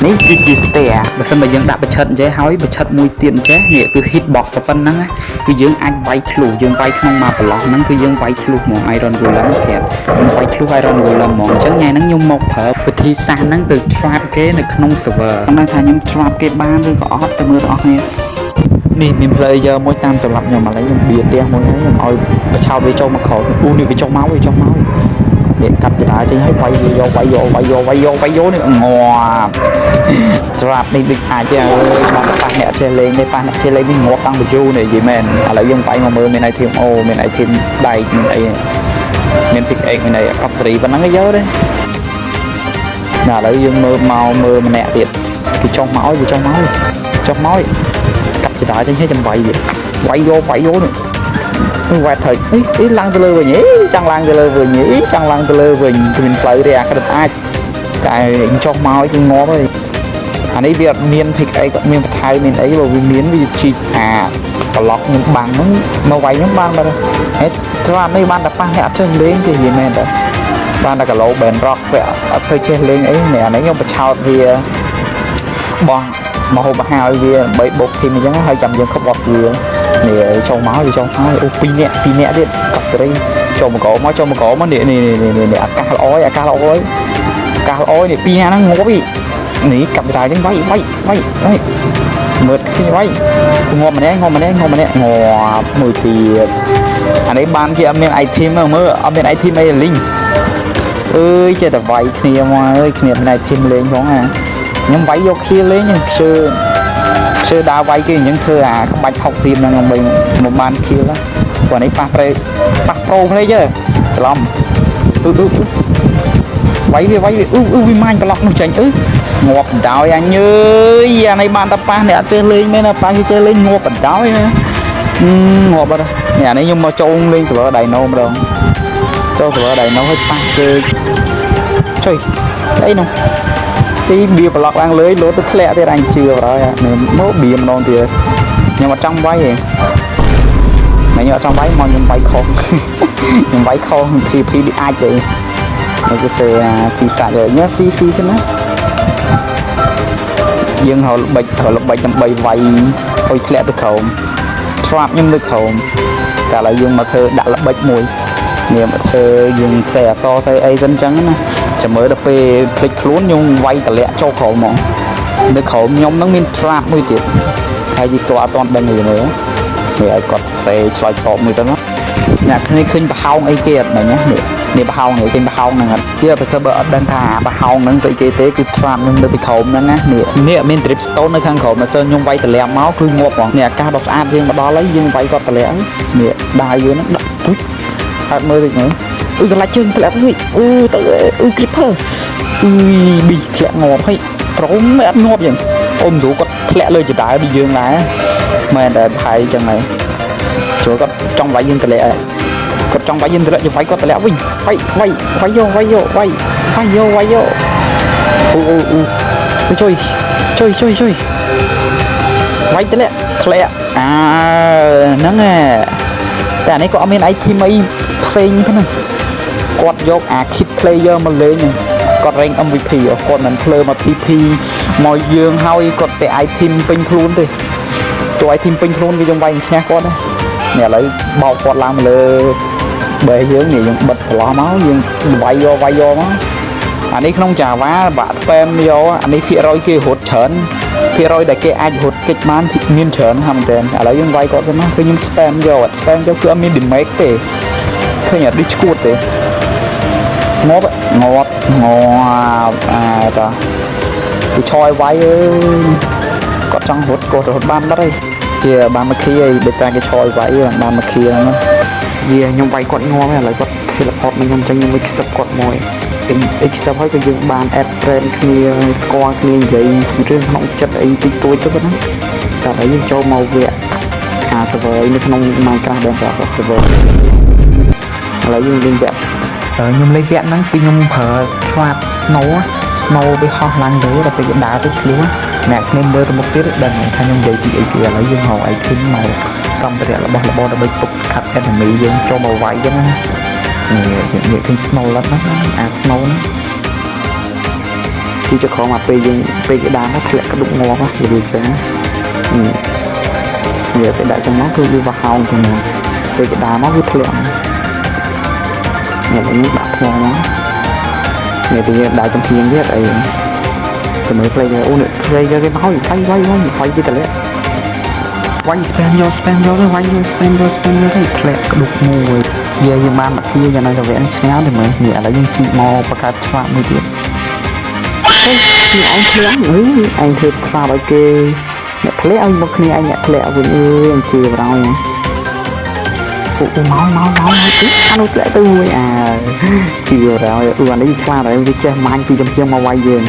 នេះគឺជា stair បើសិនបើយើងដាក់បិឆិតអញ្ចេះហើយបិឆិតមួយទៀតអញ្ចេះនេះគឺ hit box ប៉ុណ្ណឹងណាគឺយើងអាចវាយធ្លុះយើងវាយក្នុងមួយប្រឡោះហ្នឹងគឺយើងវាយធ្លុះហ្មង Iron Golem ប្រាប់ខ្ញុំវាយធ្លុះ Iron Golem ហ្មងអញ្ចឹងថ្ងៃហ្នឹងខ្ញុំមកប្រើវិធីសាស្ត្រហ្នឹងទៅ trap គេនៅក្នុង server ហ្នឹងថាខ្ញុំ trap គេបានឬក៏អត់ទៅមើលទាំងអស់គ្នានេះមាន player មួយតាមសម្រាប់ខ្ញុំឥឡូវខ្ញុំបៀផ្ទះមួយហើយខ្ញុំឲ្យបឆោតវាចូលមកក្រោយអូនេះវាចុះមកវាចុះមកនេះកាត់ចរាចេញហើយវាយវាយកវាយយកវាយយកវាយយកវាយយកនេះងាប់ trap នេះដូចអាចទេអើយបានតែប៉ះអ្នកចេះលេងទេប៉ះអ្នកចេះលេងនេះងាប់តាំងពីយូរនេះនិយាយមែនឥឡូវយើងវាយមកមើលមាន item អូមាន item ដែកមានអីមាន pickaxe មានអីកប់សេរីប៉ុណ្ណឹងឯងយកទេណាឥឡូវយើងមើលមកមើលម្នាក់ទៀតគេចុះមកឲ្យវាចុះមកចុះមកកាប់ចរាចេញឲ្យចំវាយវាវាយយកវាយយកនេះវ៉ាត់ត្រូវអីអីឡើងទៅលើវិញអីចង់ឡើងទៅលើវិញអីចង់ឡើងទៅលើវិញគ្មានផ្លូវទេអាក្រិតអាចតែចុះមកឲ្យគឺងាប់ហើយ អានេះវាអត់មាន pick អីគាត់មានបន្ថែមមានអីបើវាមានវាជីកអាប្លុកខ្ញុំបាំងហ្នឹងមកវាយខ្ញុំបានបាត់ហើយត្រាំនេះបានតែប៉ះអ្នកអត់ចេះលេងទេនិយាយមែនតើបានតែគីឡូ bedrock វាអត់សូវចេះលេងអីនេះអានេះខ្ញុំបញ្ឆោតវាបោះមកហូបអាហារឲ្យវាដើម្បីបុក team អញ្ចឹងហើយចាំយើងក្បត់វានេះចូលមកវាចូលមកអូពីរនាក់ពីរនាក់ទៀតកប់សេរីចូលមកកមកចូលមកកមកនេះនេះនេះនេះអាកាសល្អអាកាសល្អអាកាសល្អនេះពីរនាក់ហ្នឹងងាប់អី នេះកាប់ដៃចឹងវាយវាយវាយវាយមើលឃើញវាយងាប់ម្នាក់ងាប់ម្នាក់ងាប់ម្នាក់ងាប់មួយទៀតអានេះបានគេអត់មាន item មើលអត់មាន item អីលីងអើយចេះតែវាយគ្នាមកអើយគ្នាមាន item លេងផងអាខ្ញុំវាយយកខៀលេងខ្ជើខ្ជើដើរវាយគេអញ្ចឹងធ្វើអាក្បាច់ថុកទៀមហ្នឹងដើម្បីមកបានខៀលព្រោះនេះប៉ះប្រេប៉ះ pro player ច្រឡំអឺអឺវាយវាវាយវាអឺអឺវាម៉ាញ់ប្លុកនោះចេញអឺងាប់បណ្ដោយអញអើយអានេះបានតែប៉ះអ្នកអត់ចេះលេងមែនប៉ះគេចេះលេងងាប់បណ្ដោយងាប់បាត់នេះអានេះខ្ញុំមកចូលលេង server Dino ម្ដងចូល server Dino ឲ្យប៉ះគេចុយអីនោះទីបៀប្លុកឡើងលើលោតទៅធ្លាក់ទៀតអញជឿបណ្ដោយមកបៀម្ដងទៀតខ្ញុំអត់ចង់វាយទេខ្ញុំអត់ចង់វាយមកខ្ញុំវាយខុសខ្ញុំវាយខុស PVP ដូចអាចទេនេះគឺធ្វើអាស៊ីសាច់ញ៉ាស៊ីស៊ីសិនណាយើងរកល្បិចរកល្បិចដើម្បីវាយឲ្យធ្លាក់ទៅក្រោម trap ខ្ញុំនៅក្រោមតែឥឡូវយើងមកធ្វើដាក់ល្បិចមួយនេះមកធ្វើយើងសេអសសេអីសិនអញ្ចឹងណាចាំមើលដល់ពេលភ្លេចខ្លួនខ្ញុំវាយតម្លាក់ចូលក្រោមហ្មងនៅក្រោមខ្ញុំហ្នឹងមាន trap មួយទៀតហើយជីគាត់អត់ទាន់ដឹងទេមើលនេះឲ្យគាត់សេឆ្លើយតបមួយទៅណាអ្នកគ្នាឃើញប្រហោងអីគេអត់មិញណានេះនេះប្រហោងនេះឃើញប្រហោងហ្នឹងអត់វាបើសិនបើអត់ដឹងថាប្រហោងហ្នឹងស្អីគេទេគឺ trap ខ្ញុំនៅពីក្រោមហ្នឹងណានេះនេះមាន dripstone នៅខាងក្រោមបើសិនខ្ញុំវាយតម្លាក់មកគឺងាប់ហ្មងនេះអាកាសដ៏ស្អាតយើងមកដល់ហើយយើងវាយគាត់តម្លាក់នេះដាវយើងហ្នឹងដាក់ពុជអត់មើលតិចមើលអឺកន្លាច់ជើងធ្លាក់ទៅអឺទៅអឺ creeper អឺប៊ីធ្លាក់ងាប់ហើយព្រមអត់ងាប់យ៉ាងអូនស្រួលគាត់ធ្លាក់លើចដើដូចយើងដែរមែនតែប្រហែលចឹងហើយចូលគាត់ចង់វាយយើងតម្លាក់ហើយគាត់ចង់វាយយើងតម្លាក់យើងវាយគាត់តម្លាក់វិញវាយវាយវាយយកវាយយកវាយវាយយកវាយយកអូអូអូទៅជួយជួយជួយជួយវាយតម្លាក់ធ្លាក់អើហ្នឹងឯងតែអានេះក៏អត់មាន item អីផ្សេងទេហ្នឹងគាត់យកអា kit player មកលេងហ្នឹងគាត់ rank MVP គាត់មិនភ្លើមក TP មកយើងហើយគាត់តែ item ពេញខ្លួនទេតួ item ពេញខ្លួនវាយើងវាយមិនឈ្នះគាត់ទេនេះឥឡូវបោកគាត់ឡើងមកលើបេះយើងនេះយើងបិទប្រឡោះមកយើងវាយយកវាយយកមកអានេះក្នុង Java បាក់ spam យកអានេះភាគរយគេរត់ច្រើនភាគរយដែលគេអាចរត់គេចបានមានច្រើនហ្នឹងមែនតើឥឡូវយើងវាយគាត់ទៅមកគឺខ្ញុំ spam យកអត់ spam យកគឺអត់មាន damage ទេឃើញអត់ដូចឈួតទេងាប់ងាប់ងាប់អាតាគេឆយវាយអើយគាត់ចង់រត់គាត់រត់បានបាត់ហើយគេបានមកខីអីដោយសារគេឆយវាយបានមកខីហ្នឹង យាខ្ញុំវាយគាត់ងាប់ហើយឥឡូវគាត់ teleport មកខ្ញុំចឹងខ្ញុំ accept គាត់មក accept ហើយក៏យើងបាន add friend គ្នាស្គាល់គ្នានិយាយរឿងក្នុងចិត្តអីតិចតួចទៅប៉ុណ្ណាតែឥឡូវយើងចូលមកវគ្គអា server នៅក្នុង Minecraft ដែរប្រាប់ server ឥឡូវយើងលេងវគ្គ ខ្ញុំលេងវគ្គហ្នឹងគឺខ្ញុំប្រើ trap snow snow វាហោះឡើងលើដល់ពេលដើរទៅធ្លុះអ្នកគ្នាមើលទៅមុខទៀតដឹងថាខ្ញុំនិយាយពីអីគេឥឡូវយើងរក item មកសម្ភារៈរបស់របរដើម្បីទប់ស្កាត់ enemy យើងចូលមកវាយចឹងណានេះនេះឃើញ snow ឡើងណាអា snow ហ្នឹងគឺ ជីចក្រមកពេលយើងពេលគេដើរធ្លាក់ក្ដុកងាប់និយាយចឹងវាពេលដាក់ចឹងមកគឺវាវហោងចឹងមកពេលគេដើរមកវាធ្លាក់នេះនេះដាក់ថ្មមកនេះទៅយើងដើរចំហៀងទៀតអីទៅមើល player អូនេះ player គេមកវាយវាយវាយវាយគេតម្លាក់វាយ spam យក spam យកទៅវាយយក spam យក spam យកទៅធ្លាក់ក្ដុកមួយយាយើងបានមកធាយ៉ាងណាក៏វគ្គនេះឈ្នះទៅមើលនេះឥឡូវយើងជីកមកបង្កើត trap មួយទៀតហេនេះឯងធ្លាក់អឺឯងធ្វើ trap ឲ្យគេអ្នកធ្លាក់ឲ្យមកគ្នាឯងអ្នកធ្លាក់វិញអើយអញជឿបរោយអូអូមកមកមកមកទីអានោះធ្លាក់ទៅមួយអាជឿបរោយអឺអានេះឆ្លាតហើយវាចេះមាញ់ពីចំហៀងមកវាយយើង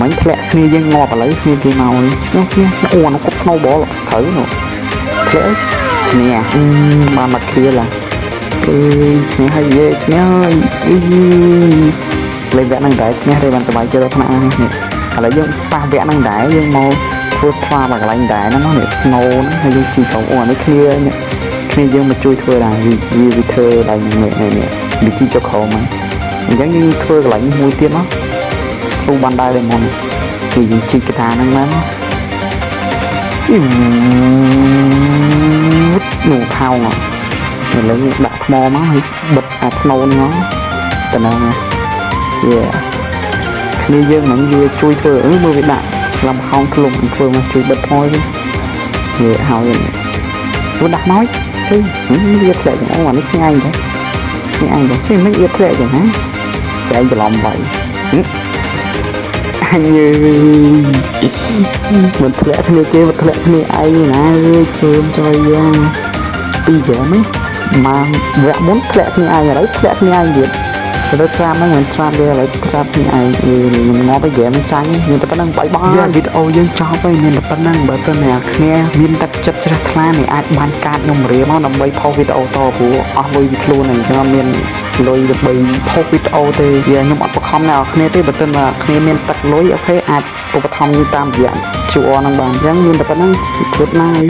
មិញធ្លាក់គ្នាយើងងាប់ឥឡូវគ្នាគេមកឈ្នះឈ្នះឈ្នះអូអានោះគប់ snowball ត្រូវនោះធ្លាក់ឈ្នះអឺបានមកខៀលអើយឈ្នះហើយយេឈ្នះហើយអឺលេងវគ្គហ្នឹងដែរឈ្នះទេបានសប្បាយចិត្តដល់ថ្នាក់នេះឥឡូវយើងប៉ះវគ្គហ្នឹងដែរយើងមកធ្វើ trap កន្លែងដែរហ្នឹងនេះ snow ហ្នឹងហើយយើងជីកអូអានេះគ្នាគ្នាយើងមកជួយធ្វើដែរវាវាធ្វើឡើងនេះនេះនេះវាជីកចុះក្រោមហ្នឹងអញ្ចឹងយើងធ្វើកន្លែងនេះមួយទៀតមកអូបានដែរដែរមុនគឺយើងជីកកថាហ្នឹងមកអ៊ីនោះថោងឥឡូវយើងដាក់ថ្មមកហើយបិទអា snow នេះមកតំណងយេគ្នាយើងមិនវាជួយធ្វើអឺមើលវាដាក់លំហោងធ្លុំធ្វើមកជួយបិទថ្មវិញវាហើយវាដាក់មកទេវាធ្លាក់ចឹងអូអានេះគ្នាឯងទេគ្នាឯងទេចេះមិនវាធ្លាក់ចឹងណាតែឯងច្រឡំវាយអញអើយមិនធ្លាក់គ្នាគេមិនធ្លាក់គ្នាឯងណាអើយធ្វើមិនចុយយ៉ាងពីរហ្គេមមកវគ្គមុនធ្លាក់គ្នាឯងឥឡូវធ្លាក់គ្នាឯងទៀតទៅ trap ហ្នឹងមិន trap ទេឥឡូវ trap គ្នាឯងខ្ញុំងាប់ឯហ្គេមចាញ់មានតែប៉ុណ្្នឹងបាយបាយវីដេអូយើងចប់ហើយមានតែប៉ុណ្្នឹងបើសិនអ្នកគ្នាមានទឹកចិត្តជ្រះថ្លានេះអាចបាញ់កាតខ្ញុំរៀមកដើម្បីផុសវីដេអូតព្រោះអស់លុយពីខ្លួនហើយអញ្ចឹងមានលុយដើម្បីផុសវីដេអូទេវាខ្ញុំអត់បខំអ្នកគ្នាទេបើសិនថាគ្នាមានទឹកលុយ OK អាចឧបត្ថម្ភយើងតាមរយៈ QR ហ្នឹងបានអញ្ចឹងមានតែប៉ុណ្្នឹង Good night.